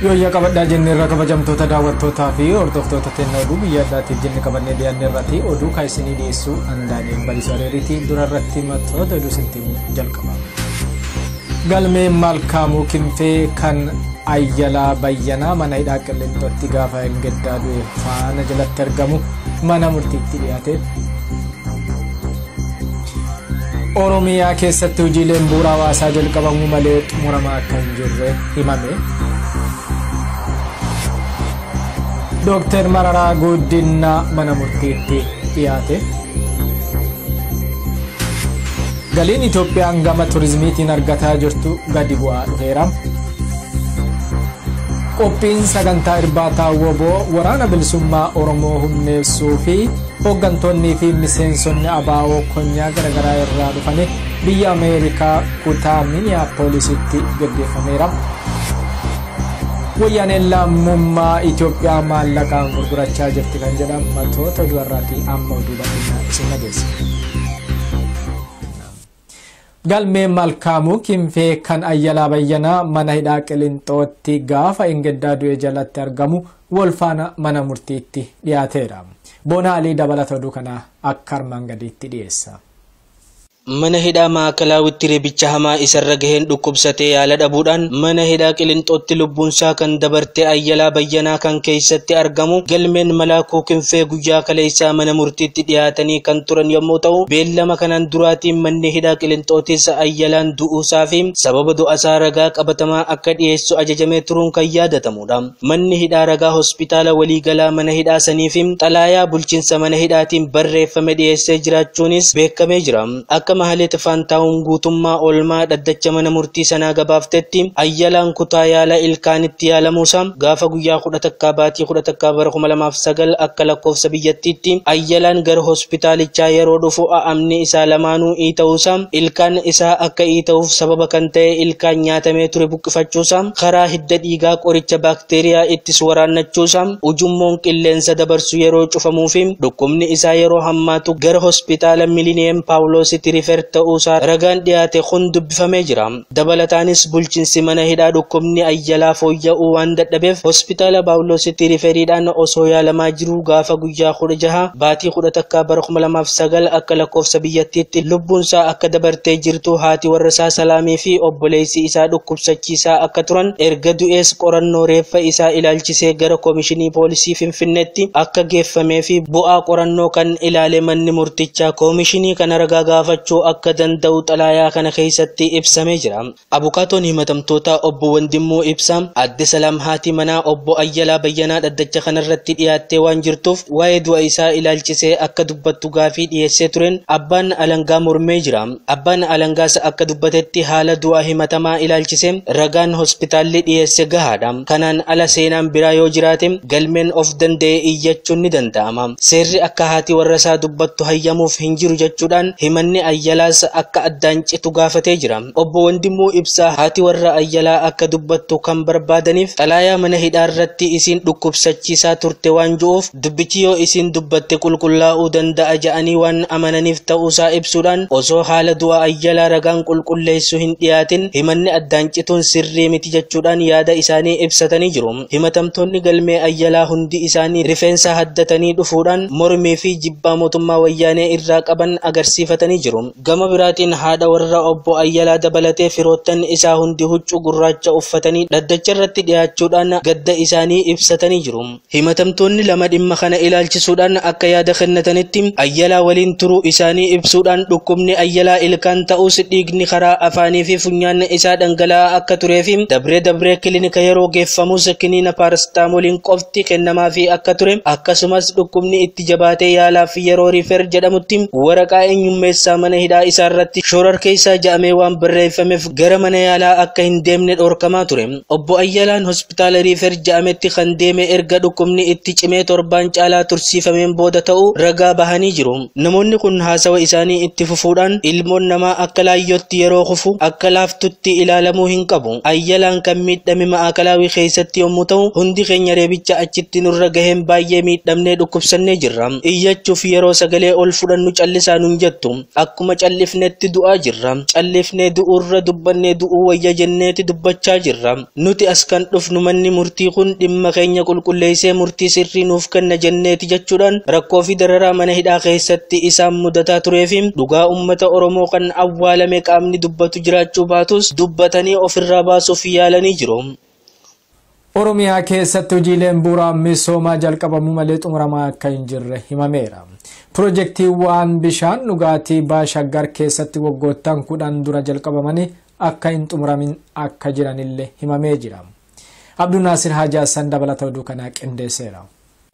Yooyyaa qabadhaa jennee irra kabajamtoota daawwattootaa fi hordoftoota teenya oduu biyya addaatiif jenne qabannee dhiyaanne irratti oduu kan isinii dhiyeessu Andaaniin Balisoo Areeriitii dura irratti mattoota oduu isin jalqaba. Galmeen Malkaamuu Kinfee kan Ayyalaa Bayyanaa mana hidhaa Qillinxootti gaafa hin gaddaa du'e faana jalatti argamu mana murtiitti dhiyaate. Oromiyaa keessatti hojiileen bu'uura hawaasaa jalqabamuu malee xumuramaa akka hin jirre himame. Dooktar Mararaa Guddinaa mana murtiitti dhiyaate. Galiin Itoophiyaan gama turizimiitiin argataa jirtu gadi bu'aa dhufeera. Qophiin sagantaa irbaataa WBO waraana bilisummaa Oromoo humneessuu fi hooggantoonnii fi miseensonni ABO konyaa garaagaraa irraa dhufanii biyya Ameerikaa kutaa Minneapoolisitti gaggeeffameera. Wayyaaneen lammummaa Itoophiyaa maallaqaan gurgurachaa jirti kan jedhamu matoota oduu irraatii amma oduu bal'inaa isin dhageessa. Galmeen Malkaamuu Kinfee kan Ayyalaa Bayyanaa mana hidhaa Qillinxootti gaafa hin gaddaa du'e jalatti argamu wal faana mana murtiitti dhiyaateera. Boonaa Alii dabalata oduu kanaa akka armaan gadiitti dhiyeessa. Mana hidhaa maakalaawwitti reebicha hamaa isarra gaheen dhukkubsatee yaala dhabuudhaan mana hidhaa Qillinxootti lubbuunsaa kan dabarte Ayyalaa Bayyanaa kan keessatti argamu galmeen Malaakuu Kinfee guyyaa kaleessaa mana murtiitti dhiyaatanii kan turan yommuu ta'u beellama kanaan duraatiin manni hidhaa Qillinxootis Ayyalaan du'uusaa fi sababa du'asaa ragaa qabatamaa akka dhiyeessu ajajamee turuun kan yaadatamudha. Manni hidhaa ragaa hospitaala waliigalaa mana hidhaa sanii fi xalaayaa bulchiinsa mana hidhaatiin barreeffame dhiyeessee jiraachuunis beekamee jira. Akka Mahalet Faantaawun guutummaa oolmaa dhaddacha mana murtii sanaa gabaaftetti Ayyalaan kutaa yaala ilkaanitti yaalamuusaa gaafa guyyaa 11 baatii 11 bara 2009 akka lakkoofsa biyyattiitti Ayyalaan gara hospitaalichaa yeroo dhufu a'amni isaa lamaanuu iita'uusaa ilkaan isaa akka iita'uuf sababa kan ta'e ilkaan nyaatamee ture buqqifachuusaa karaa hidda dhiigaa qoricha baakteeriyaa ittis waraannachuusaa ujummoon qilleensa dabarsu yeroo cufamuu fi dhukkubni isaa yeroo hammaatu gara hospitaala Miliniyeem Paawuloositti rifer ta'uusaa ragaan dhiyaate kun dubbifamee jira. Dabalataanis bulchiinsi mana hidhaa dhukkubni Ayyalaa fooyya'uu waan dadhabeef hospitaala Paawuloositti riferiidhaan osoo yaalamaa jiruu gaafa guyyaa 16 baatii 11 bara 2009 akka lakkoofsa biyyattiitti lubbuunsaa akka dabartee jirtu haati warra isaa Salaamii fi obboleessi isaa dhukkubsachiisaa akka turan erga du'ees qorannoo reeffa isaa ilaalchisee gara koomishinii poolisii Finfinneetti akka geeffamee fi bu'aa qorannoo kan ilaale manni murtichaa koomishinii kana ragaa gaafachuu akka danda'u xalaayaa kana keessatti ibsamee jira. Abukaatoon himatamtoota obbo Wandimmuu Ibsaa Adde Salaam haati manaa obbo Ayyalaa Bayyanaa dhaddacha kanarratti dhiyaattee waan jirtuuf waa'ee du'a isaa ilaalchisee akka dubbattu gaafii dhiyeessee tureen abbaan alangaa mormee jira. Abbaan alangaas akka dubbatetti haala du'a himatamaa ilaalchisee ragaan hospitaalli dhiyeesse gahaadha. Kanaan ala seenaan biraa yoo jiraate galmeen of danda'e iyyachuun ni danda'ama. Seerri akka haati warra isaa dubbattu hayyamuuf hin jiru jechuudhaan himanni Ayyalaas akka addaan citu gaafatee jira. Obbo Wandimmuu Ibsaa haati warra Ayyalaa akka dubbattu kan barbaadaniif xalaayaa mana hidhaa irratti isiin dhukkubsachiisaa turte waan jiruuf dubbichi yoo isiin dubbatte qulqullaa'uu danda'a ja'anii waan amananiif ta'uusaa ibsuudhaan osoo haala du'a Ayyalaa ragaan qulqulleessu hin dhiyaatin himanni addaan cituun sirrii miti jechuudhaan yaada isaanii ibsatanii jiru. Himatamtoonni galmee Ayyalaa hundi isaanii rifeensa haddatanii dhufuudhaan mormii fi jibbaa mootummaa wayyaanee irraa qaban agarsiifatanii jiru. Gama biraatiin haadha warra obbo Ayyalaa dabalatee firoottan isaa hundi huccuu gurraacha uffatanii dhaddacha irratti dhiyaachuudhaan gadda isaanii ibsatanii jiru. Himatamtoonni lama dhimma kana ilaalchisuudhaan akka yaada kennatanitti Ayyalaa waliin turuu isaanii ibsuudhaan dhukkubni Ayyalaa ilkaan ta'us dhiigni karaa afaanii fi funyaan isaa dhangala'aa akka turee fi dabree dabree kilinika yeroo geeffamus kiniina paarastaamoliin qofti kennamaafii akka ture akkasumas dhukkubni itti jabaatee yaalaaf yeroo rifer jedhamutti waraqaa eenyummeessaa mana hidhaa isaa irratti shoorar keessaa ja'amee waan barreeffameef gara mana yaalaa akka hin deemne dhorkamaa ture. Obbo Ayyalaan hospitaala rifer ja'ametti kan deeme erga dhukkubni itti cimee torbaan caalaa tursiifameen booda ta'uu ragaa bahanii jiru. Namoonni kun haasawa isaanii itti fufuudhaan ilmoon namaa akka laayyootti yeroo kufu akka laaftutti ilaalamuu hin qabu. Ayyalaan kan miidhame maakalaawii keessatti yommuu ta'u hundi keenya reebicha achitti nurra gaheen baay'ee miidhamnee dhukkubsannee jirra. Iyyachuuf yeroo sagalee ol fudhannu callisaa nun jettu. Akkuma Akkuma callifnetti du'aa jirra. Callifnee du'urra dubbannee du'uu wayya jenneeti dubbachaa jirra. Nuti as kan dhufnu manni murtii kun dhimma keenya qulqulleessee murtii sirrii nuuf kenna jenneeti jechuudhaan rakkoo fi dararaa mana hidhaa keessatti isaan mudataa turee fi dhugaa uummata Oromoo kan awwaalame qaamni dubbatu jiraachuu baatus dubbatanii ofirraa baasuuf yaalanii jiru. Oromiyaa keessatti hojiileen bu'uuraa misoomaa jalqabamuu malee xumuramaa akka hin jirre himameera. Piroojeektiiwwan bishaan dhugaatii Baashaggar keessatti waggoottan 10 dura jalqabamanii akka hin xumuramin akka jiranillee himamee jira. Abduu Naasir Haji Hassan dabalata oduu kanaa qindeesseera.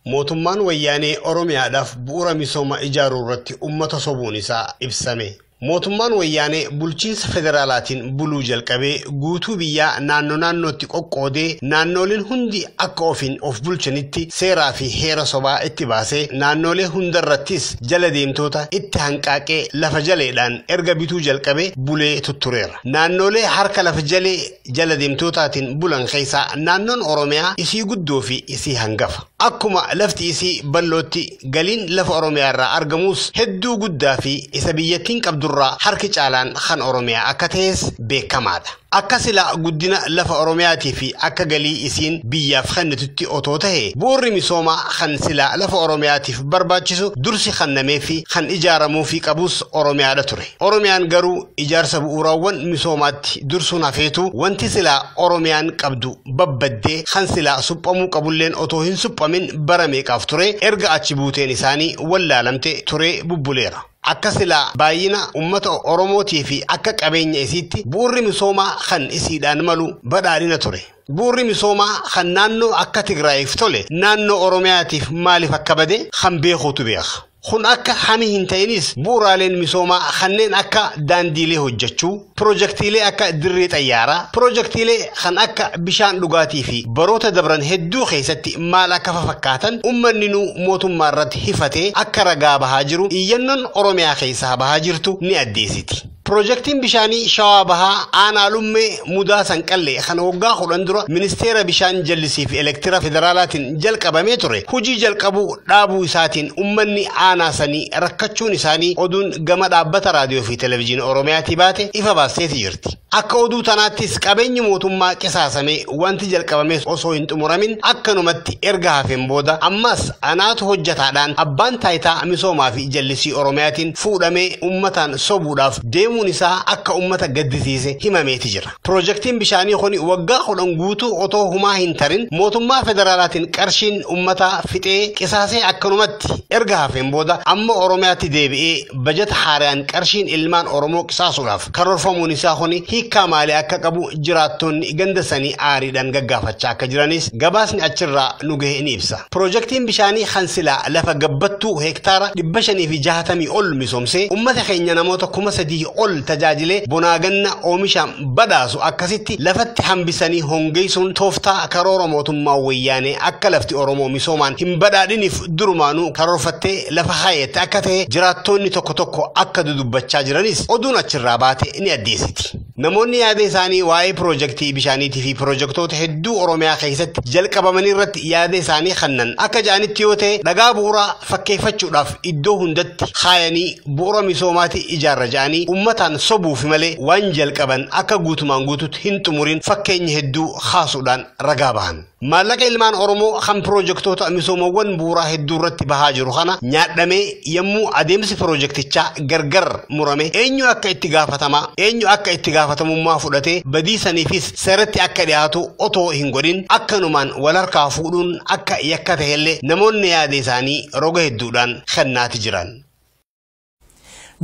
Mootummaan wayyaanee Oromiyaadhaaf bu'uura misooma ijaaruu irratti uummata sobuun isaa ibsame. Mootummaan wayyaanee bulchiinsa federaalaatiin buluu jalqabee guutuu biyyaa naannoo naannootti qoqqoodee naannoleen hundi akka ofiin of bulchanitti seeraa fi heera sobaa itti baasee naannolee hundarrattis jala deemtoota itti hanqaaqee lafa jaleedhaan erga bituu jalqabee bulee tuttureera. Naannolee harka lafa jalee jala deemtootaatiin bulan keessaa naannoon Oromiyaa isii guddoo fi isii hangafa. Akkuma lafti isii bal'ootti galiin lafa Oromiyaa irraa argamus hedduu guddaa fi isa biyyattiin qabdu harki caalaan kan Oromiyaa akka ta'es beekamaadha. Akka silaa guddina lafa Oromiyaatii fi akka galii isiin biyyaaf kennitutti otoo ta'e bu'uurri misoomaa kan silaa lafa Oromiyaatiif barbaachisu dursi kennamee fi kan ijaaramuu fi qabus Oromiyaadha ture. Oromiyaan garuu ijaarsa bu'uuraawwan misoomaatti dursuun hafeetu wanti silaa Oromiyaan qabdu babbaddee kan silaa suphamuu qabulleen otoo hin suphamin bara meeqaaf ture erga achi buuteen isaanii wallaalamte turee bubbuleera. Akka silaa baay'ina uummata Oromootii fi akka qabeenya isiitti bu'uurri misoomaa kan isiidhaan malu badhaadhina ture. Bu'uurri misoomaa kan naannoo akka Tigraayiif tole naannoo Oromiyaatiif maaliif akka bade kan beekuutu beeka. Kun akka hami hin ta'inis bu'uuraaleen misoomaa kanneen akka daandiilee hojjechuu, piroojeektiilee akka dirree xayyaaraa, piroojeektiilee kan akka bishaan dhugaatii fi baroota dabran hedduu keessatti maal akka fakkaatan uummanni nu mootummaa irratti hifatee akka ragaa bahaa jiru iyyannoon Oromiyaa keessaa bahaa jirtu ni addeessiti. Piroojeektiin bishaanii Shawaa Bahaa aanaa Lummee Mudaa Sanqallee kan waggaa 10 dura ministeera bishaan jallisii fi elektira federaalaatiin jalqabamee ture. Hojii jalqabuu dhaabuu isaatiin uummanni aanaa sanii rakkachuun isaanii oduun gama dhaabbata raadiyoo fi televezyiinii Oromiyaatii baate ifa baasteeti jirti. Akka oduu tanaattis qabeenyi mootummaa qisaasamee wanti jalqabames osoo hin xumuramin akkanumatti erga hafeen booda ammas anaatu hojjetaadhaan abbaan taayitaa misoomaa fi jallisii Oromiyaatiin fuudhamee uummataan sobuudhaaf deemuun isaa akka uummata gaddisiise himameeti jira. Piroojeektiin bishaanii kun waggaa 10 guutuu otoo humaa hin tarin mootummaa federaalaatiin qarshiin uummataa fixee qisaasee akkanumatti erga hafeen booda amma Oromiyaatti deebi'ee bajata haaraan qarshiin ilmaan Oromoo qisaasuudhaaf karoorfamuun isaa kun hiikkaa maalii akka qabu jiraattonni ganda sanii aariidhaan gaggaafachaa akka jiranis gabaasni achirraa nu gahe ni ibsa. Piroojeektiin bishaanii kan silaa lafa gabbattuu heektaara 560 ol misoomsee uummata keenya namoota 3,000 ol tajaajilee bonaaganna oomishaan badhaasu akkasitti lafatti hambisanii hongeessuun tooftaa karoora mootummaa wayyaanee akka lafti Oromoo misoomaan hin badhaadhiniif durumaanuu karoorfattee lafa haayette akka ta'e jiraattonni tokko tokko akka dudubbachaa jiranis oduun achirraa baate ni addeessiti. Namoonni yaada isaanii waa'ee piroojeektii bishaaniitii fi piroojeektoota hedduu Oromiyaa keessatti jalqabamanii irratti yaada isaanii kennan akka ja'anitti yoo ta'e dhagaa bu'uuraa fakkeeffachuudhaaf iddoo hundatti haayanii bu'uura misoomaatti ijaarra ja'anii uummataan sobuuf malee waan jalqaban akka guutumaan guututti hin xumurin fakkeenya hedduu kaasuudhaan ragaa bahan. Maallaqa ilmaan Oromoo kan piroojeektoota misoomawwan bu'uuraa hedduu irratti bahaa jiru kana nyaadhamee yommuu adeemsi piroojeektichaa gargar murame eenyu akka itti gaafatamaa eenyu akka itti gaafatamummaa fudhatee badii saniifis seeratti akka dhiyaatu otoo hin godhin akkanumaan wal harkaa fuudhuun akka yakka ta'ellee namoonni yaada isaanii roga hedduudhaan kennaati jiran.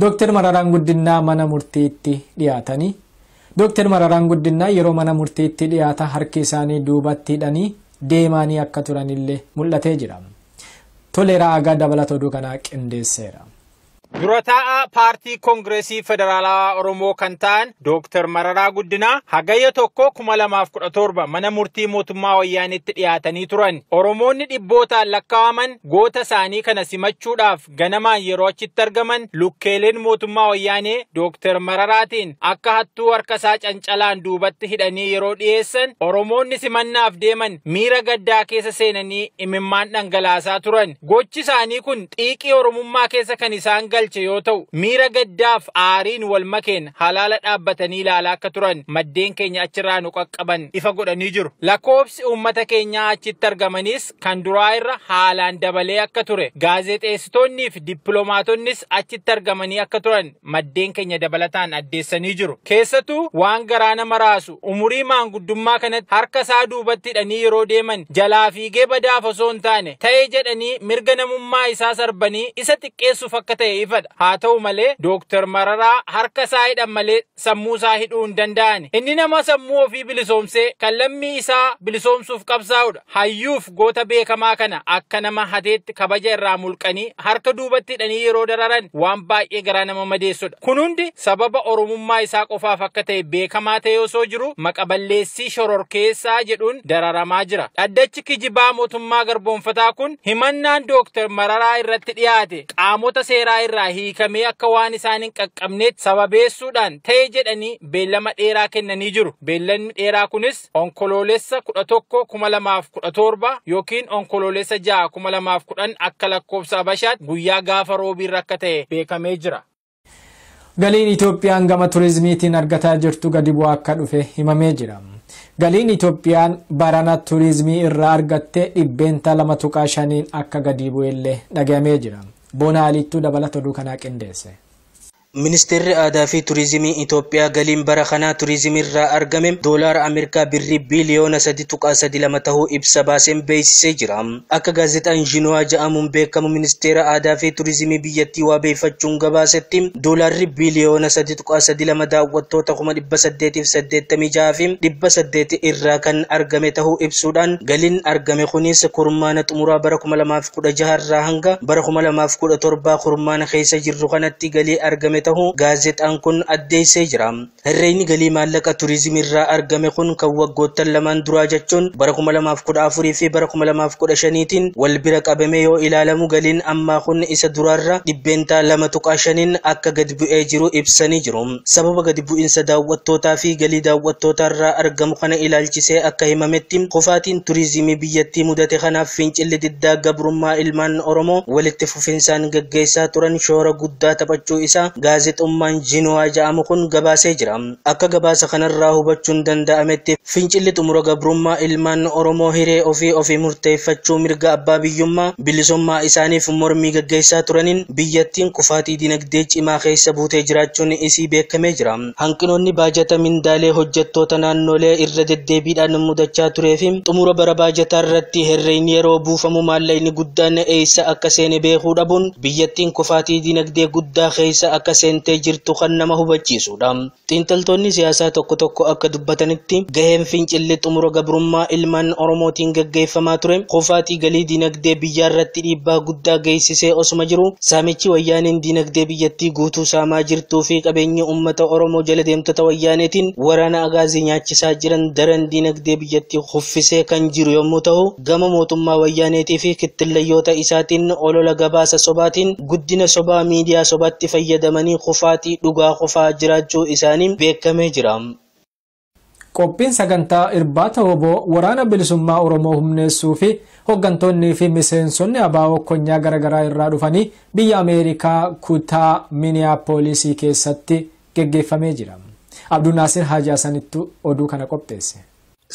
Dooktar Mararaan Guddinaa mana murtiitti dhiyaatanii Dooktar Mararaan Guddinaa yeroo mana murtiitti dhiyaatan harki isaanii duubatti hidhanii deemanii akka turanillee mul'atee jira. Toleeraa Agaa dabalata oduu kanaa qindeesseera. Dura taa'aa paartii Koongireesii Federaalawaa Oromoo kan ta'an Dooktar Mararaa Guddinaa hagayya 1, 2017 mana murtii mootummaa wayyaanitti dhiyaatanii turan. Oromoonni dhibbootaan lakkaa'aman goota isaanii kana simachuudhaaf ganamaan yeroo achitti argaman lukkeeleen mootummaa wayyaanee Dooktar Mararaatiin akka hattuu harka isaa cancalaan duubatti hidhanii yeroo dhiyeessan Oromoonni simannaaf deeman miira gaddaa keessa seenanii imimmaan dhangalaasaa turan. Gochi isaanii kun xiiqii Oromummaa keessa kan isaan galche galche yoo ta'u, miira gaddaaf aariin wal makeen halaala dhaabbatanii ilaalaa akka turan maddeen keenya achirraa nu qaqqaban ifa godhanii jiru. Lakkoofsi uummata keenyaa achitti argamanis kan duraa irra haalaan dabalee akka ture, gaazexeessitoonnii fi dippiloomaatoonnis achitti argamanii akka turan maddeen keenya dabalataan addeessanii jiru. Keessattuu waan garaa nama raasu, umurii maanguddummaa kanatti harka isaa duubatti hidhanii yeroo deeman jalaa fiigee badaaf osoo hin taane ta'ee jedhanii mirga namummaa isaa sarbanii isa xiqqeessuuf akka ta'e ifadha. Haa ta'u malee Dooktar Mararaa harka isaa hidhan malee sammuu isaa hidhuu hin danda'ani. Inni nama sammuu ofii bilisoomsee kan lammii isaa bilisoomsuuf qabsaa'udha. Hayyuuf goota beekamaa kana akka nama hateetti kabaja irraa mulqanii harka duubatti hidhanii yeroo dararan waan baay'ee garaa nama madeessudha. Kun hundi sababa Oromummaa isaa qofaaf akka ta'e beekamaa ta'e osoo jiru maqaballeessii shororkeessaa jedhuun dararamaa jira. Dhaddachi kijibaa mootummaa garboonfataa kun himannaan Dooktar Mararaa irratti dhiyaate qaamota seeraa irraa hiikamee akka waan isaan hin qaqqabneetti sababeessuudhaan ta'e jedhanii beellama dheeraa kennanii jiru. Beellamni dheeraa kunis Onkoloolessa 11/2017 yookiin Onkoloolessa 6/2010 akka lakkoofsa Abashaatti guyyaa gaafa roobiirra akka ta'e beekamee jira. Galiin Itoophiyaan gama turizimiitiin argataa jirtu gadi bu'aa akka dhufe himamee jira. Galiin Itoophiyaan barana turizimii irraa argatte 2.5% akka gadi bu'ellee dhagahamee jira. Boona Aliittuu dabalata oduu kanaa qindeesse. Ministeerri Aadaa fi Turizimii Itoophiyaa galiin bara kanaa turizimii irraa argame doolaara Ameerikaa birrii biliyoona 3.32 ta'uu ibsa baaseen beeksisee jira. Akka gaazexaan Jinuwaa jedhamuun beekamu Ministeera Aadaa fi Turizimii biyyattii waabeeffachuun gabaasetti doolaarri biliyoona 3.32 daawwattoota 886,800 irraa kan argame ta'uu ibsuudhaan galiin argame kunis kurmaana xumuraa bara 2016 irraa hanga bara 2017 kurmaana keessa jirru kanatti galii argame ta'uu gaazexaan kun addeessee jira. Herreegni galii maallaqa turizimii irraa argame kun kan waggoottan lamaan duraa jechuun bara 2014 fi bara 2015tiin wal bira qabame yoo ilaalamu galiin ammaa kun isa duraarra 2.5% akka gadi bu'ee jiru ibsanii jiru. Sababa gadi bu'insa daawwattootaa fi galii daawwattootaa irraa argamu kana ilaalchisee akka himametti kufaatiin turizimii biyyattii mudate kanaaf fincilli diddaa gabrummaa ilmaan Oromoo walitti fufinsaan gaggeessaa turan shoora guddaa taphachuu isaa gaazexummaan Jinuwaa jedhamu kun gabaasee jira. Akka gabaasa kanarraa hubachuun danda'ametti fincilli xumura gabrummaa ilmaan Oromoo hiree ofii ofii murteeffachuu mirga abbaa biyyummaa bilisummaa isaaniif mormii gaggeessaa turaniin biyyattiin kufaatii dinagdee cimaa keessa buutee jiraachuun isii beekamee jira. Hanqinoonni baajata mindaalee hojjettoota naannolee irra deddeebiidhaan mudachaa turee fi xumura bara baajataa irratti herreegni yeroo buufamu maallaqni guddaan eessa akka seene beekuu dhabuun biyyattiin kufaatii dinagdee guddaa keessa akka seentee jirtu kan nama hubachiisudha. Xiinxaltoonni siyaasaa tokko tokko akka dubbatanitti gaheen fincilli xumura gabrummaa ilmaan Oromootiin gaggeeffamaa ture kufaatii galii dinagdee biyyaa irratti dhiibbaa guddaa geessisee osuma jiru saamichi wayyaaneen dinagdee biyyattii guutuu saamaa jirtuu fi qabeenyi uummata Oromoo jala deemtota wayyaaneetiin waraana agaazii nyaachisaa jiran daran dinagdee biyyattii kuffisee kan jiru yommuu ta'u gama mootummaa wayyaaneetii fi kittillayyoota isaatiin olola gabaasa sobaatiin guddina sobaa miidiyaa sobaatti fayyadamanii kufaatii dhugaa kufaa jiraachuu isaanii beekamee jira. Qophiin sagantaa irbaata hoboo waraana bilisummaa Oromoo humneessuu fi hooggantoonnii fi miseensonni ABO konyaa garaagaraa irraa dhufanii biyya Ameerikaa kutaa Minneapolisii keessatti geggeeffamee jira. Abduu Naasir Haji Hasanittu oduu kana qopheesse.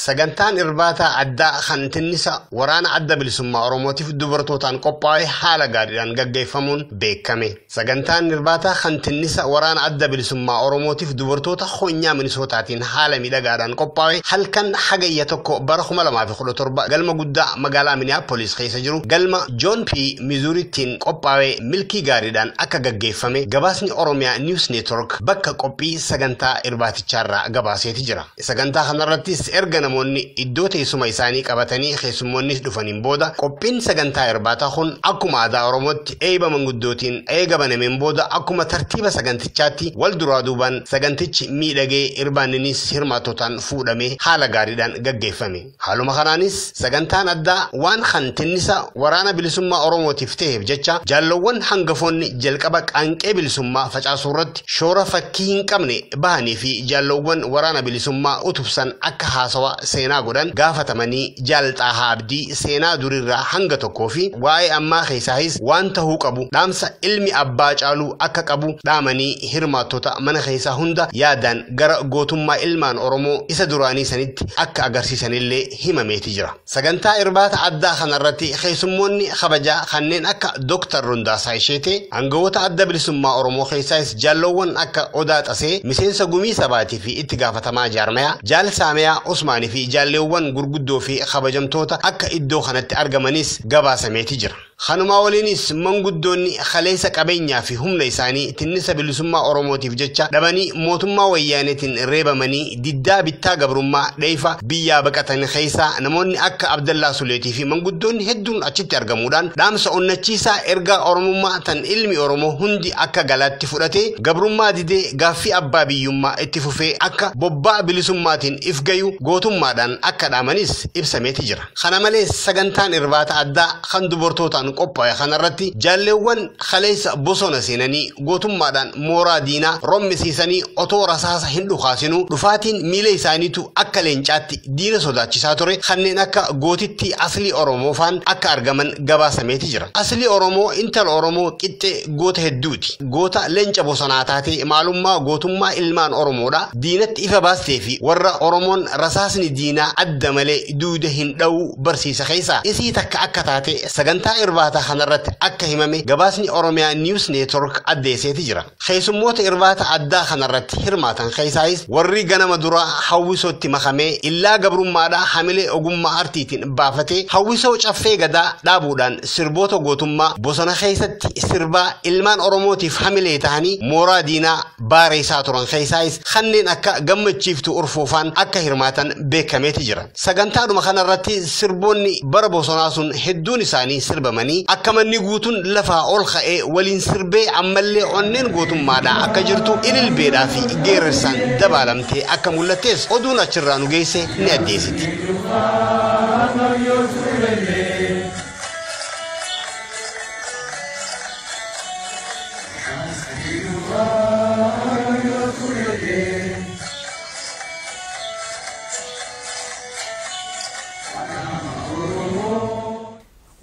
Sagantaan irbaataa addaa kan tinnisa waraana adda bilisummaa Oromootiif dubartootaan qophaa'e haala gaariidhaan gaggeeffamuun beekame. Sagantaan irbaataa kan tinnisa waraana adda bilisummaa Oromootiif dubartoota konyaa Minisootaatiin haala miidhagaadhaan qophaa'e halkan hagayya 1 bara 2017 galma guddaa magaalaa Minneapolis keessa jiru galma John P. Missouriitiin qophaa'e milkii gaariidhaan akka gaggeeffame gabaasni Oromiyaa News Network bakka qophii sagantaa irbaatichaarraa gabaaseeti jira. Sagantaa kanarrattis erga namoonni iddoo teessuma isaanii qabatanii keessummoonnis dhufaniin booda qophiin sagantaa irbaataa kun akkuma aadaa Oromootti eeba manguddootiin eega banameen booda akkuma tartiiba sagantichaatti wal duraa duubaan sagantichi miidhagee irbaanninis hirmaattootaan fuudhamee haala gaariidhaan gaggeeffame. Haaluma kanaanis sagantaan addaa waan kan tinnisa waraana bilisummaa Oromootiif ta'eef jecha jaallowwan hangafoonni jalqaba qaanqee bilisummaa facaasuu irratti shoora fakkii hin qabne bahanii fi jaallowwan waraana bilisummaa utubsan akka haasawa haasawaa seenaa godhan gaafatamanii Jaal Xaahaa Abdii seenaa durirraa hanga tokkoo fi waa'ee ammaa keessaayis waan tahuu qabu dhaamsa ilmi abbaa caaluu akka qabu dhaamanii hirmaattota mana keessaa hunda yaadaan gara gootummaa ilmaan Oromoo isa duraanii sanitti akka agarsiisanillee himameeti jira. Sagantaa irbaata addaa kanarratti keessummoonni kabajaa kanneen akka Dr. Rundaasaa Isheetee, aangawoota adda bilisummaa Oromoo keessaayis jaalloowwan akka Odaa Xasee, miseensa gumii sabaatii fi itti gaafatamaa jaarmayaa, Jaal Saamiyaa Usmaanii fi jaalleewwan gurguddoo fi kabajamtoota akka iddoo kanatti argamanis gabaasameeti jira. Kanumaa waliinis manguddoonni kaleessa qabeenyaa fi humna isaanii tinnisa bilisummaa Oromootiif jecha dhabanii mootummaa wayyaaneetiin reebamanii diddaa bittaa gabrummaa dheefa biyyaa baqatan keessaa namoonni akka Abdallaa Suleetii fi manguddoonni hedduun achitti argamuudhaan dhaamsa onnachiisaa ergaa Oromummaa tan ilmi Oromoo hundi akka galaatti fudhatee gabrummaa didee gaaffii abbaa biyyummaa itti fufee akka bobbaa bilisummaatiin if gayu gootummaadhaan akka dhaamanis ibsameeti jira. Kana malees sagantaan irbaata addaa kan dubartootaan qophaa'e kanarratti jaalleewwan kaleessa bosona seenanii gootummaadhaan mooraa diinaa rommisiisanii otoo rasaasa hin dhukaasinuu dhufaatiin miila isaaniitu akka leencaatti diina sodaachisaa ture kanneen akka gootitti Aslii Oromoo faan akka argaman gabaasameeti jira. Aslii Oromoo intala Oromoo qixxee goota hedduuti. Goota leenca bosonaa taatee maalummaa gootummaa ilmaan Oromoodha. Diinatti ifa baastee fi warra Oromoon rasaasni diinaa adda malee duuda hin dha'u barsiisa keessaa isii takka akka taate sagantaa irbaata kanarratti akka himame gabaasni Oromiyaa News Network addeesseeti jira. Keessummoota irbaata addaa kanarratti hirmaatan keessaayis warri ganama duraa hawwisootti makamee illaa gabrummaadhaa hamilee ogummaa artiitiin baafatee hawwisoo caffee gadaa dhaabuudhaan sirboota gootummaa bosona keessatti sirbaa ilmaan Oromootiif hamilee ta'anii mooraa diinaa baareessaa turan keessaayis kanneen akka gammachiiftuu urfoofaan akka hirmaatan beekameeti jira. Sagantaadhuma kanarratti sirboonni bara bosonaa sun hedduun isaanii sirbamanii akka manni guutuun lafaa ol ka'ee waliin sirbee ammallee onneen gootummaadhaa akka jirtu ililbeedhaa fi geerarsaan dabaalamtee akka mul'attees oduun achirraa nu geesse ni addeessiti.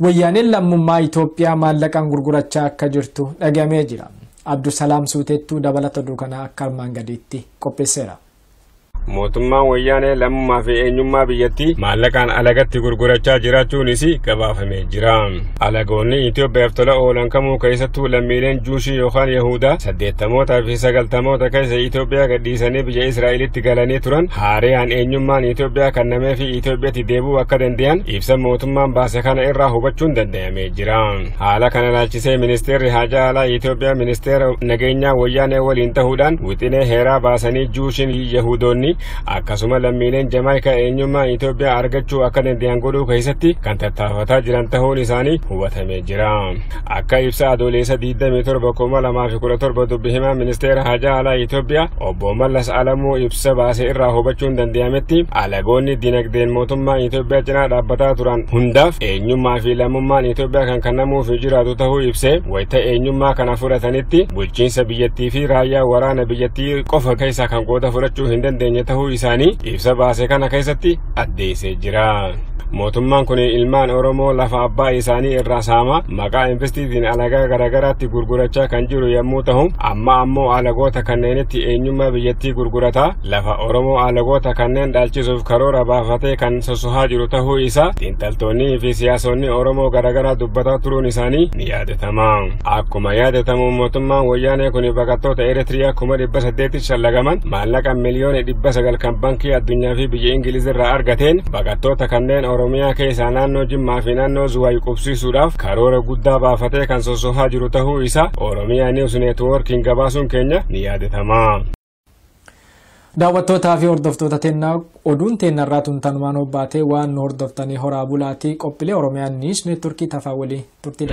Wayyaaneen lammummaa Itoophiyaa maallaqaan gurgurachaa akka jirtu dhagamee jira. Abdusalaam Suuteettuu dabalata oduu kanaa akka armaan gadiitti qopheesseera. Mootummaan wayyaanee lammummaa fi eenyummaa biyyattii maallaqaan alagatti gurgurachaa jiraachuunis gabaafamee jira. Alagoonni Itoophiyaaf tola oolan kamuu keessattuu lammiileen Juushii yookaan Yahudaa 80 fi 90 keessa Itoophiyaa gadhiisanii biyya Israa'elitti galanii turan haaraan eenyummaan Itoophiyaa kennamee fi Itoophiyaatti deebi'uu akka danda'an ibsa mootummaan baase kana irraa hubachuun danda'amee jira. Haala kana ilaalchisee ministeerri haajaa alaa Itoophiyaa ministeera nageenyaa wayyaanee waliin ta'uudhaan wixinee heeraa baasanii Juushiin Yahudoonni akkasuma lammiileen Jamaayikaa eenyummaa Itoophiyaa argachuu akka danda'an godhuu keessatti kan tattaafataa jiran ta'uun isaanii hubatamee jira. Akka ibsa adoolessa 27 2017 dubbi himaa ministeera haajaa alaa Itoophiyaa obbo Mallas Alamuu ibsa baase irraa hubachuun danda'ametti alagoonni dinagdeen mootummaa Itoophiyaa cinaa dhaabbataa turan hundaaf eenyummaa fi lammummaan Itoophiyaa kan kennamuuf jiraatu ta'uu ibsee wayita eenyummaa kana fudhatanitti bulchiinsa biyyattii fi raayyaa waraana biyyattii qofa keessaa kan qooda fudhachuu hin dandeenye ta'uu isaanii ibsa baase kana keessatti addeessee jira. Mootummaan kun ilmaan Oromoo lafa abbaa isaanii irraa saama maqaa investiitiin alagaa garaagaraatti gurgurachaa kan jiru yommuu ta'u amma ammoo alagoota kanneenitti eenyummaa biyyattii gurgurata lafa Oromoo alagoota kanneen dhaalchisuuf karoora baafatee kan sosohaa jiru ta'uu isaa xiinxaltoonnii fi siyaasonni Oromoo garaagaraa dubbataa turuun isaanii ni yaadatama. Akkuma yaadatamu mootummaan wayyaanee kun baqattoota Eritiriyaa 800,000 shallagaman maallaqa miliyoona 900 kan baankii addunyaa fi biyya Ingiliz irraa argateen baqattoota kanneen Oromiyaa keessaa naannoo Jimmaa fi naannoo Zuwaay qubsiisuudhaaf karoora guddaa baafatee kan sosohaa jiru ta'uu isaa Oromiyaa News Networkiin gabaasuun keenya ni yaadatama. Daawwattootaa fi hordoftoota teennaa oduun teennarraa tuntanumaan hobbaatee waan nu hordoftanii horaa bulaatii qophiilee Oromiyaa News Networkii tafaa walii turtii.